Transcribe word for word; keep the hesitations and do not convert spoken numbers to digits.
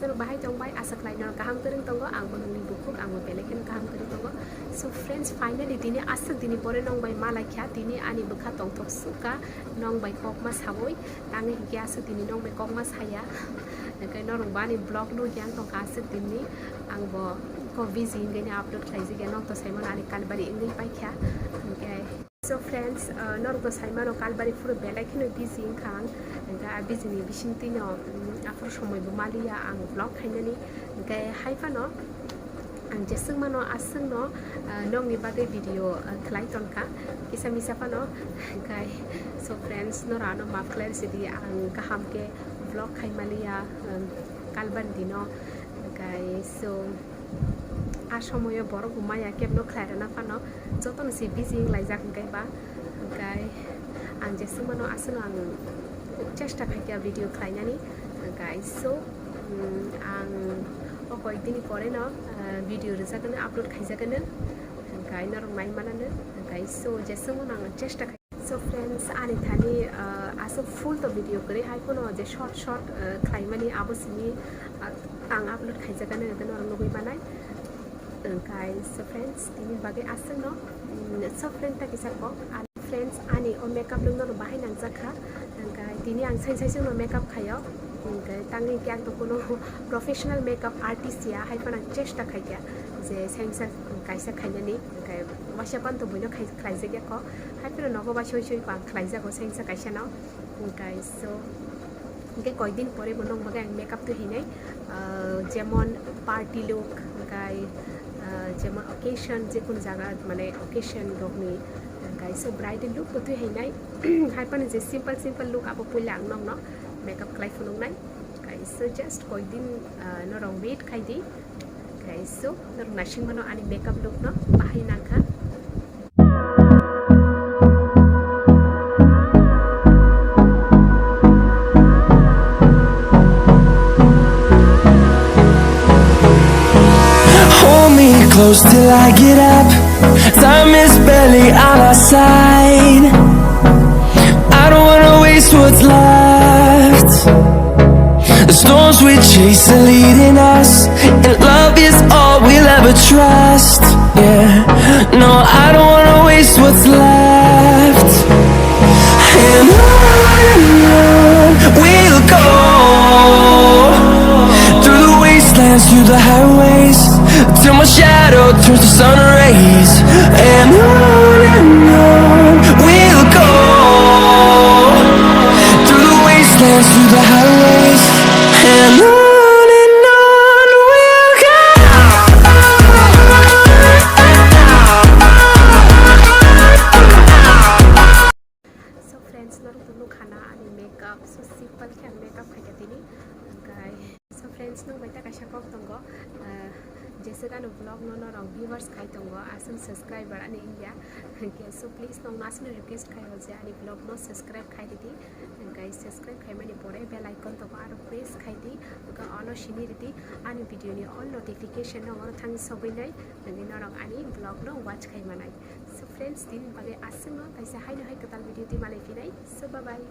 Norok bahai tongbai, asa khlai norok kaham kwrwng tongo, ang bo nongni bukhuk, ang bo belai kheno kaham kwrwng tongo. So friends, finally tini aswk dini pore nong bai malaikha, tini ani bwkha tongthok sukha, nong bai kokma sawi, tangwi hinkhe aswk dini nong bai kokma saya. Hwnkhe norok bo ani vlog nukya wng tongkha aswk dini, ang bo kok busy wngwi upload khlaijak ya, norok to saimano ani kalbari wngwi paikha, hwnkhe. So friends, uh, norok to saimano kalbari phuru belai kheno busy wngkha ang, hwnkhe a busy ni bisingtwi no, mm, aphuru somoi bo maliya ang vlog khainani, hwnkhe hai phano ang jeswk mano aswk no, uh, nongni bagwi video, uh, khlai tonkha kisa misa phano, hwnkhe so friends norok ano maaf khlai sidi ang kaham khe vlog khai maliya, um, kalbari dino, hwnkhe so. A somoyo borok bo maya kebno khlai rwna phano jotono se busy wng laijak hwnkhe ba, hwnkhe ang jeswk mano aswkno ang chesta khaikha video khlainani, hwnkhe so, mm, ang o koyekdini pore no, ah, video rwjagwno, upload khaijakgwno, hwnkhe norok nai manano, hwnkhe so jeswk mano ang chesta khai. So friends, ani thani, uh, aswk full to video kwrwi, hai phano je short short, uh, khlaimani abo simi, uh, ang upload khaijak ani norok nugwi manai. Hwnkhe so friends, tini bagwi aswkno, mm, so friend ta kisa kok. Ani friends, ani o makeup look no bahai nangjak kha. Hwnkhe tini ang sai sai no makeup khaio. Hwnkhe tangwi khe ang to kuno professional makeup artist ya, hai phano ang chesta khaikha je sengsa kaisa khainani. Hwnkhe waisa phan to buino khai-, khlaijak ya kho. Hai phano nogo ba soi soi pang khlaijago sengsa kaisa no. Hwnkhe so, hwnkhe koidin pore bo nong bagwi ang makeup twi hinai, ah, jemon party look, hwnkhe, ah, jemon occasion, jekunu jaga mane occasion rokni, hwnkhe so bridal look bo twi hinai. Hai phano je simple simple look abo puila ang nokno makeup khlai phunuknai. Hwnkhe so just koidin, ah, norok wait khai di. Guys, so, norok naising mano ani makeup look no bahai nangkha. Hold me close till I get up. Time is barely on our side. I don't wanna waste what's left. The storms we chase are leading us, and love is all we'll ever trust. Yeah, no, I don't wanna waste what's left. And on and on we'll go, through the wastelands, through the highways, till my shadow turns to sun rays. And on and on we'll go, through the wastelands, through the highways, and on and on we'll go. So friends, norok to nukha na ani makeup, so simple khe ang makeup khaikha tini. Hwnkhe, so friends, nokbai ta kaisa kok tongo, ah, jeswk ano vlog no norok viewers khai tongo, aswk subscriber ani wngya. Hwnkhe so please nokno aswkno request khai o je ani vlog no subscribe khai ridi. Hwnkhe subscribe khaimani pore bell icon tongo, aro press khai di. Hwnkhe ono sini ridi, ani video ni all notification no oro thang sogwi nai, hwnkhe norok ani vlog no watch khai manai. So friends, tini bagwi aswkno, kaisa haino hai kwtal video twi malai phinai. So bye bye.